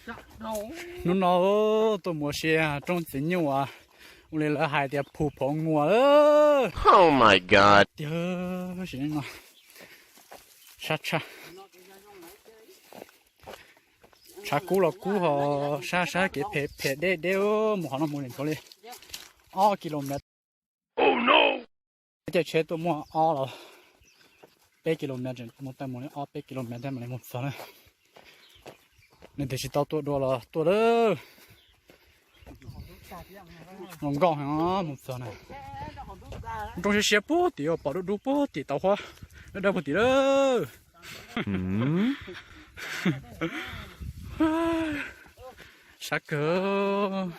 Hnub no tuaj mus ua si roob Txiv Nyuj uas ua li lawv hais tias phu phov nguas lawm. Oh my God, tiag, sab tshaj. Tshav kub los kub ho sab sab kev phem phem deb deb, mus qhov no mus li ntawd li ob kilomev. Caij tsheb tuaj muaj ob los peb kilomev, mus tau mus li ob peb kilomev thiab mam li mus txog na. Leej twg tsis tau tuaj dua los tuaj lawm. Zoo nkauj heev mus txog na. Nroo siab siab puag tim, pom dub dub puag tim, tau huab dawb dawb puag tim lawm. Sab kawg,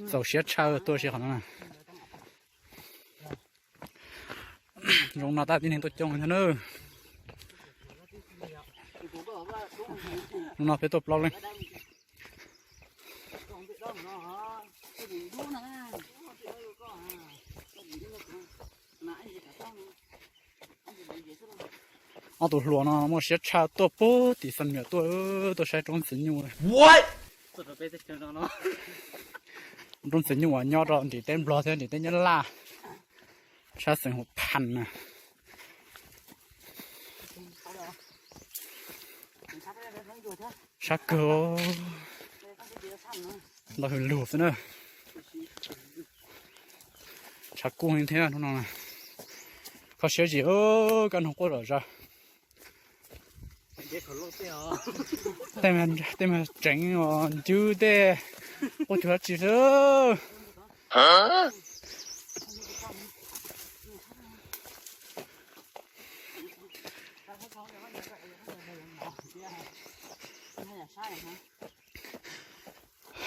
txaus siab tshaj tuaj si qhov no na. Zoo no tab tib neeg tuaj coob thiab na. Zoo no peb tuaj plaub leej. Ob tug hluas no muaj siab tshaj tuaj puag tim Xam Nuam tuaj, tuaj saib roob Txiv Nyuj. Roob Txiv Nyuj uas nyob rau nrim teb Nplog thiab nrim teb Nyab Laj, sab xeev Hum Phas na. Sab kawg, ntau hws lug xwb na. Tshav kub heev thiab hnub no. Kho siab zim, kab noog quaj zom zaws. Tej me tseev os ncwb tej quaj cuag dab tsi xwb.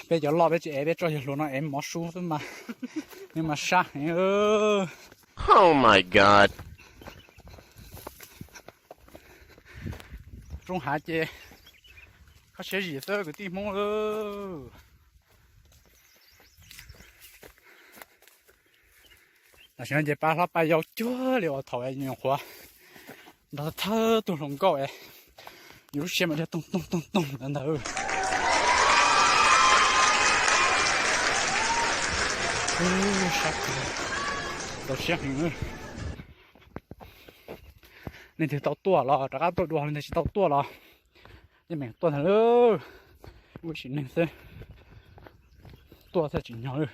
Peb cov loj peb tsis ev, peb tso yawg hluas no ev mov su xwb mas, nws mas sab heev. Oh my God. Roob hav ces kho siab zim xwb kwv tij Hmoob. Tam sim no ces pab hlob pab yau cuag li uas thaum nyuam qhuav nrog thawj tug hluas nkauj es yus lub siab mas dhia toog toog toog toog ntawd ntag. Sab kawg, txaus siab heev. Leej twg tau tuaj los rov qab tuaj dua, leej twg tsis tau tuaj los yeej meem tuaj ntag lauj. Ua ib sim neej xwb, tuaj thiaj tsim nyog lawm.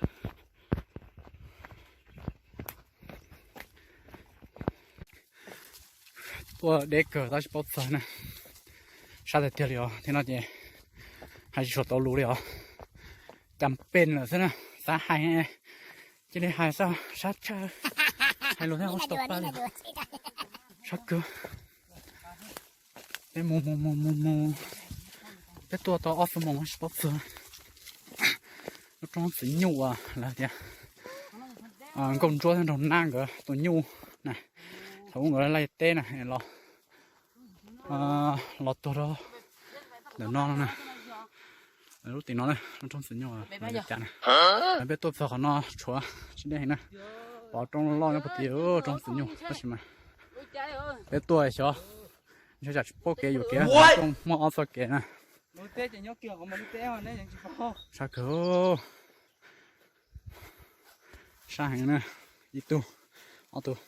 Tuaj deb kawg tab tsis paub txog na. Sab tiag tiag li os, thiab no ces hais tsis tshua tau lus li os. Cas pes lawm xwb na, xav hais cia li hais xwb, sab tshaj. Hais lus thiab tsis tau pab li. Sab kawg. Peb mus mus mus mus mus, peb tuaj tau ob xuab moos tsis paub txog lub roob Txiv Nyuj uas lawv tias Nkauj Ntsuab thiab Nraug Nab nkawd tus nyuj na. Thaum ub nkawd laij teb na los, los tuag rau ntawm no no na. Lub tim no lub roob Txiv Nyuj lawv cas na. Peb tuaj txog qhov no tshuav tsis deb heev na. Pom roob loj nyob puag tim roob Txiv Nyuj tab sis mas peb tuaj xyov, xyov tsam tsis paub kev yuam kev, muaj ob txoj kev na. Sab kawg. Sab heev na. Ib tug, ob tug,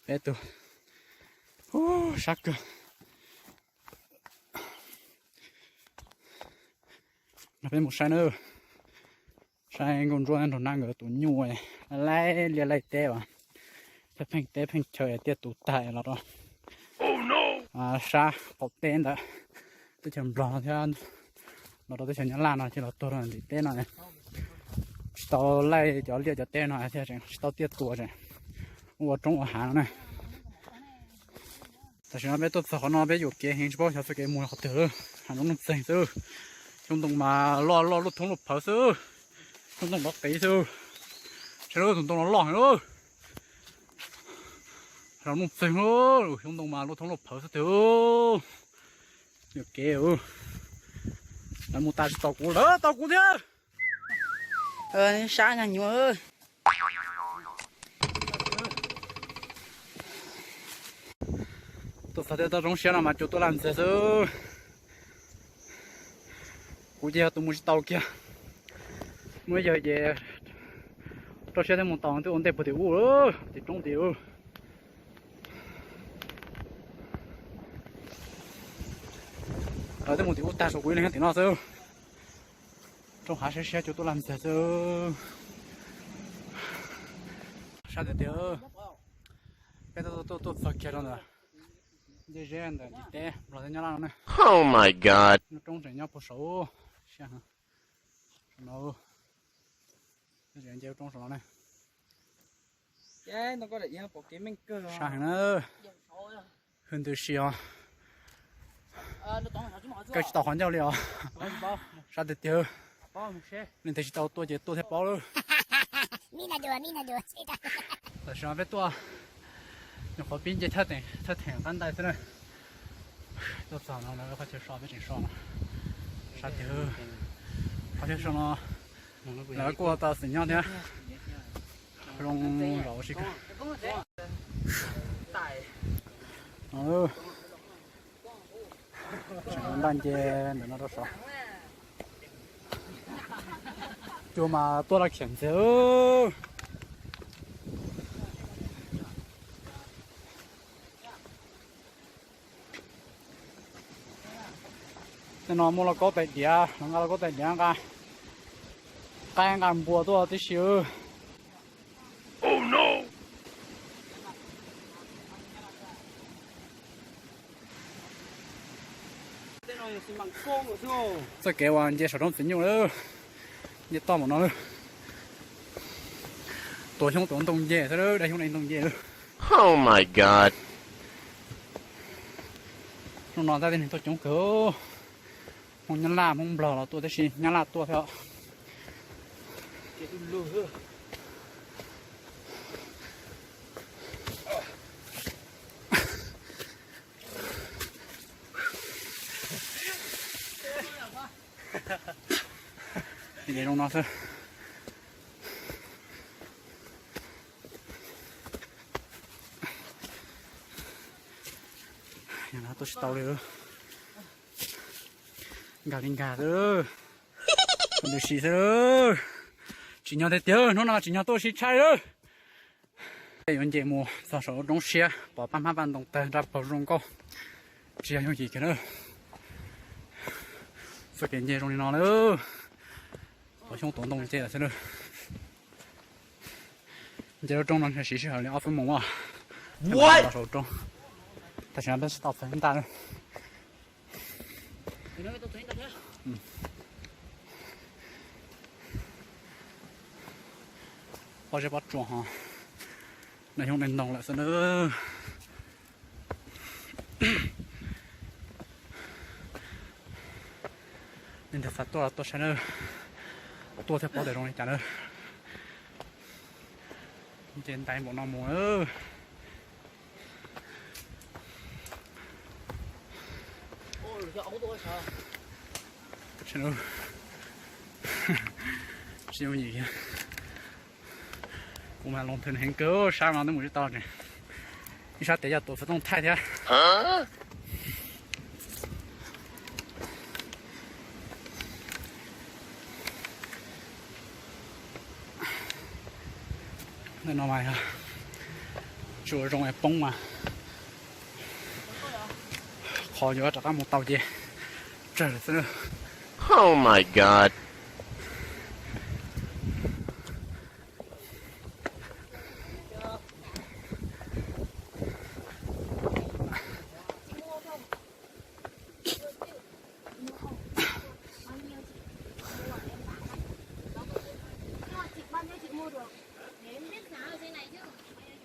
peb tug. Sab kawg. Peb mus saib na, saib Nkauj Ntsuab Nraug Nab nkawd tus nyuj laij liaj laij teb uas pheej teb pheej chaw tiaj tus tag los rau sab qaum teb ntawd, teb chaws Nplog no thiab los rau teb chaws Nyab Laj no ces los tuag rau ntim teb no. Tsis tau laij cov liaj cov teb no thiaj tseem tsis tau tiaj tus tseem ua roob ua hav no na. Tam sim no peb tuaj txog qhov no peb yuam kev heev tsis paub xyov txoj kev mus qhov twg, hav zoov nuj txeeg xwb. Xyoob ntoo mas loj loj luaj thoob luaj phawv xwb, xyoob ntoo lov qev xwb. Saib lub tus ntoo no loj heev lawm. Hav zoov nuj txeeg lawm, xyoob ntoo mas luaj thoob luaj phawv xwb tiag. Yuam kev, lawv mus tas tsis tau kuv, lawv tau kuv thiab. Sab nyuag nyuam. Tuaj txog tej toj roob siab no mas cua tuaj laj ntxiag xwb. Kuv ces yog tus mus tsis tau kiag. Muaj ib yawg ces rau siab thiab mus tau twb ua ntej puag tim ub, tim roob tim ub. Lawv twb mus tim ub tag, tshuav kuv ib leeg nyob tim no xwb. Roob hav siab siab, cua tuaj laj ntxiag xwb. Sab tiag tiag, peb tuaj tuaj tuaj txog kiag rau ntawm ncej zeb ntawm ntiv teb Nplog thiab Nyab Laj no ne. Oh my God. Lub roob tseem nyob puag saud, saum no, nce lub roob saum no ne. Sab heev na. Hwj ntws si os. Kawg tsis tau qhov ncauj li os. Sab tiag tiag. Leej twg tsis tau tuaj ces tuaj thiaj paub lawm. Tam sim no peb tuaj nyuam qhuav pib nce thawj theem qab ntais xwb na. Tuaj txog no lawv qhov chaw so peb tseem so no. Sab tiag, qhov chaw so no lawv kuj tau xwm nyob thiab. Zoo zos ua si kawg. Tseem ntaj nce ntawm no rau saud. Cua mas tuaj laj khiam ntxiag. Tej no muaj lauj kaub tais diav, los nqa lauj kaub tais diav nqa qaib nqa npua tuaj tib si. Txoj kev uas nce saum roob Txiv Nyuj lawm, nce toj mus no lawm. Tuav xyoob tuav ntoo nce xwb lawm, dai xyoob dai ntoo nce lawm. Oh my God. Hnub no tab tej neeg tuaj coob kawg. Hmoob Nyab Laj Hmoob Nplog los tuaj tab sis Nyab Laj tuaj thiab. Zoo no xwb. Tuaj tsis tau li. Nkag li nkag xwb. Ntws si xwb. Tsim nyog tiag tiag, hnub no tsim nyog tuaj si tshaj lawm. Peb yuav nce mus txog saum roob siab, pom paj hmab paj ntoo tawg nrab paug zoo nkauj, tsis yog yooj yim kiag na. Txoj kev nce zoo li no lawm, tuav xyoob tuav ntoo nce lawm xwb na. Nce lub roob no siv sij hawm li ob xuab moos os. Saum roob, tam sim no peb tsis tau txog ntaj na. Pob zeb pob tsuas ho, dai xyoob dai ntoo lawm xwb na. Leej twg xav tuaj los tuaj saib na, tuaj thiaj paub tias zoo li cas na. Nce ntais npaum no mus. Tsis yooj yim, kuv mas loo thwm heev kawg, sab no twb mus tsis tau, ib sab tes yog tuav xov tooj thaij thiab. Ntawm no mas yog tsuas zoo es poob mas qhov yuav rov qab mus tau ces tsawg lawm xwb. Oh my God.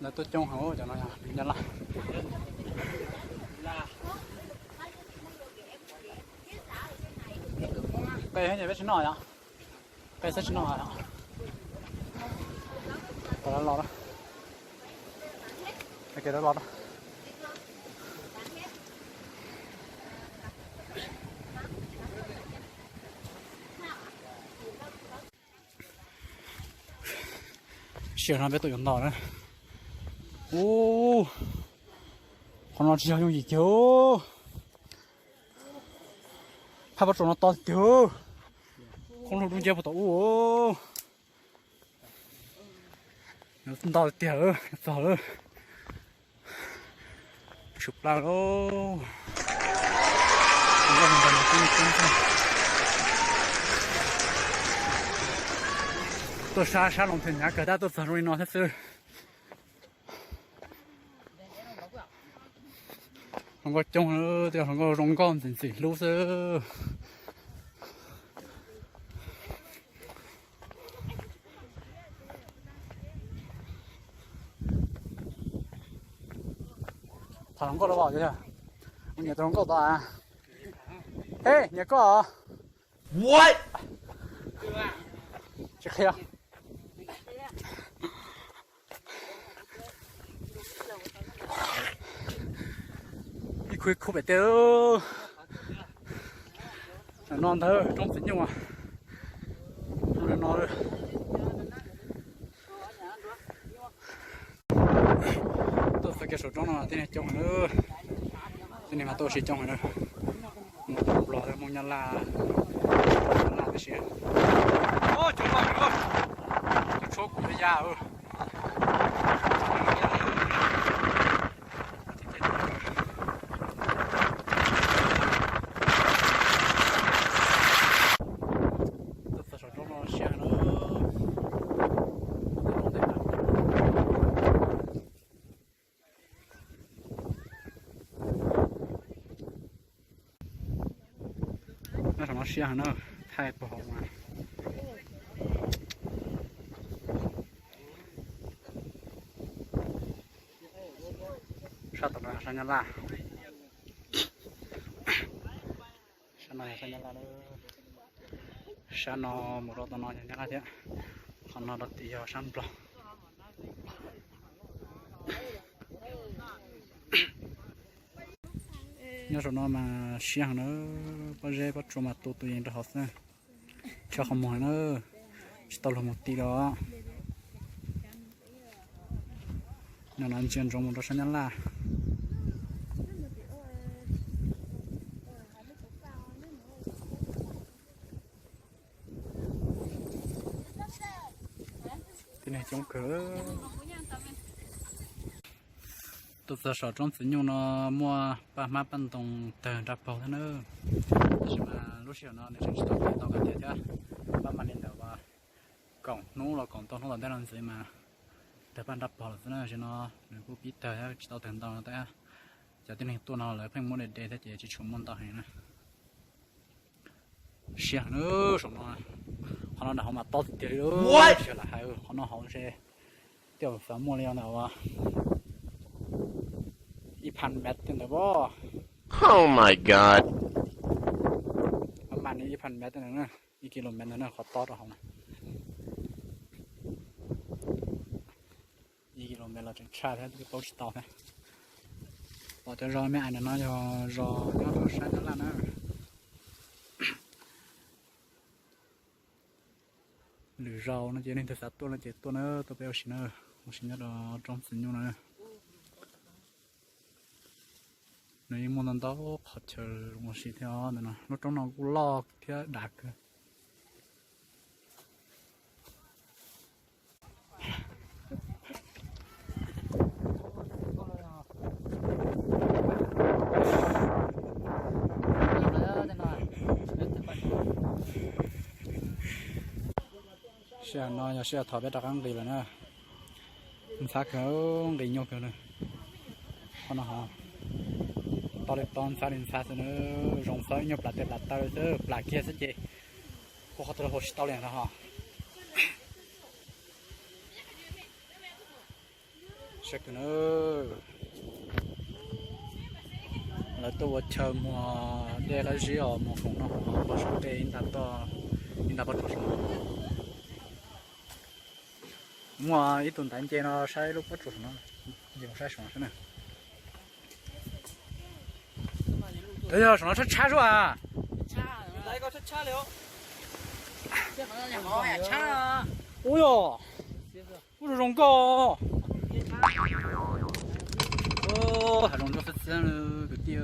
Lawv tuaj coob heev, cov no yog Nyab Laj. Qe ces peb tsis noj yom? Qe xwb tsis noj yom? Los, los, los. Sij hawm no peb tuaj yuav ntog na. Ub, qhov no tsis yog yooj yim kiag. Phab pob tsuas no to tiag. Khoob lug dub nciab puag tom ub. Nto tiag, txog lawm. Tshwm plaws lauj. Tuaj sab sab Loos Thwm hnyav kawg tab tuaj txog zoo li no thiab xwb. Hluas nkauj coob, tej hluas nkauj zoo nkauj ntxim ntxim hlub xwb. Tham hluas nkauj los, nyiam tus hluas nkauj tod. Hej, nyiam koj. Tsis qhia. Ib khub ib khub pem tej. No ntawd roob txiv nyuj no. Tuaj txog kiag saum roob no tib neeg coob heev. Tib neeg mas tuaj ua si coob heev na. Mus Nplog, mus Nyab Laj, Nyab Laj tib si. Cov tshuab kuv ya. Tuaj txog saum roob no siab heev na. Nyob saum no siab heev na, thaij puag hauv mas. Sab tom no sab Nyab Laj. Sab no yog sab Nyab Laj, sab no mus rau tom no yog Nyab Laj thiab, qhov no rau tim yog sab Nplog. Nyob saum no mas siab heev na, pob zeb pob tsuas mas tu tus yees rau hauv xwb. Chob qhov muag na, tsis tau luag mus ti los. No no ntsia ntsoov mus rau sab Nyab Laj. Tib neeg coob kawg. Tuaj txog saum roob txiv nyuj no muaj paj hmab paj ntoos tawg nraj paug thiab na. Tab sis mas lub sij hawm no nws tseem tsis tau tawg ntau kawg thiab, pab mam li ntawm uas kaum hnub los kaum ntau hnub tom ntej no ntxiv mas tawg paj nraj paug lawm xwb na. Tam sim no nws kuj pib tawg thiab tsis tau tawg ntau no thiab. Cov tib neeg tuaj no lawv pheej muab de de thiab ces tsis tshua muaj ntau heev na. Siab heev na, saum no, qhov no nram hauv mas tob tiag tiag li. Tsis lam hais, qhov no hauv ntshe tej zaum xav muaj li ntawm ib phav mev tej ntawd pob. Oh my God. Mas li ib phav mev tej ntawd na, ib kilomev ntawd na, qhov tob rau hauv na. Ib kilomev los tseem tshaj thiab, twb paub tsis tau thiab. Pom cov zos me ais ntawm no yog zos nyob rau sab Nyab Laj na. Lwm zaus no ces leej twg xav tuaj no ces tuaj na, tuaj peb ua si na, ua si nyob rau roob txiv nyuj na. Nws yeej muaj ntau ntau qhov chaw ua si thiab os. Ntawm no lub roob no kuj loj thiab dav kawg. Sij hawm no yog sij hawm thaum peb rov qab nqis lawm na. Ntxhab kawg, nqis nyuaj kawg na. Qhov no ho tob li tob, ntxhab li ntxhab xwb na. Zoo xwb, ib nyuag plas tes plas taw xwb, plas kiag xwb ces hu qhov twg los hu tsis tau li ntag ho. Saib kawg na. Lawv tuaj ua chaw muag dej qab zib os, muag khoom no, pob saum dej ib nta toj, ib nta pob tsuas saum no. Muaj ib tug ntaiv nce no saib lub pob tsuas saum no, nce mus saib saum no xwb na. Twb yog saum no tshab tshab zuj a. Ub yog, ub zoo zoo nkauj. Hav zoov ntsuab txiab txiab kwv tij.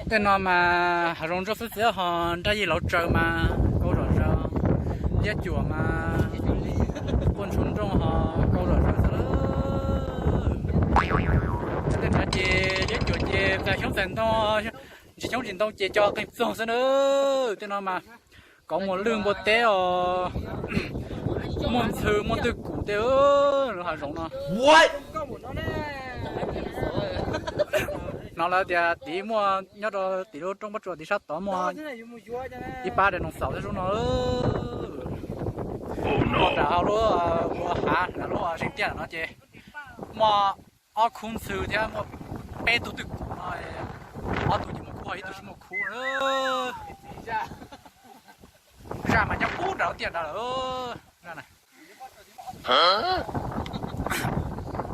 Tej no mas hav zoov ntsuab xwb txiv ho nraj yij lauv tsaws mas kau zom zaws, liab cuam mas quaj ntshua nrooj ho kau zom zaws xwb. Tej no ces liab cuam ces txais xyoob txais ntoo, ntsis xyoob ntsis ntoo ces cov qeej txoog xwb na. Tej no mas kauv muas lwj npua teb os, muaj ntxhw muaj twj kum tej lub hav zoov no. No lawv tias tiv muaj nyob rau tim lub roob pob tsuas tim sab tod muaj ib pab dinosaur thiab sub no. Muaj nram hauv lub ua hav lub zeeg tiaj no ces muaj ob khub ntxhw thiab muaj peb tug twj kum no, ob tug ces muaj khub, ib tug tsis muaj khub. Zaj mas nyob pub nram lub tiaj nrad lawm.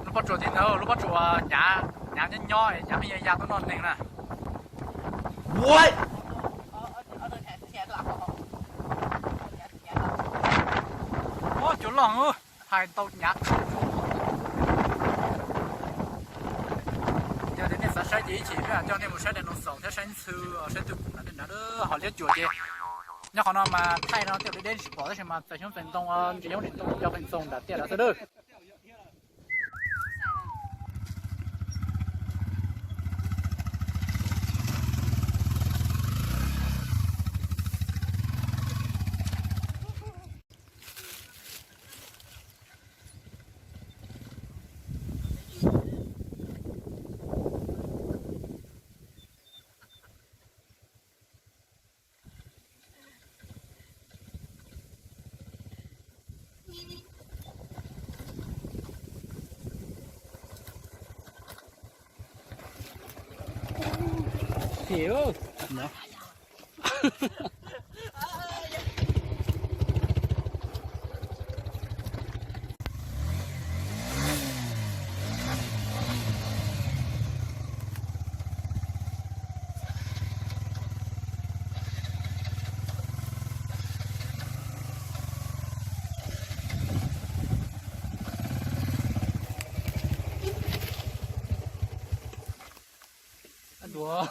Lub pob tsuas tim ntawd lub pob tsuas hnyav, hnyav nyob nyob, hnyav ya ya tuaj noj neeg na. Ua cuag loj hais ntau hnyav. Yog tias nej xav saib ces ib chim coj nej mus saib dinosaur thiab saib ntxhw, saib twj kum na, tej nrad ho liab cuam ces nyob qhov no mas thaij no tej deb deb tsis pom tab sis mas txais xyoob txais ntoo, ntsis xyoob ntsis ntoo cov qeej txoog nram tiaj nrad xwb lawm. Duav.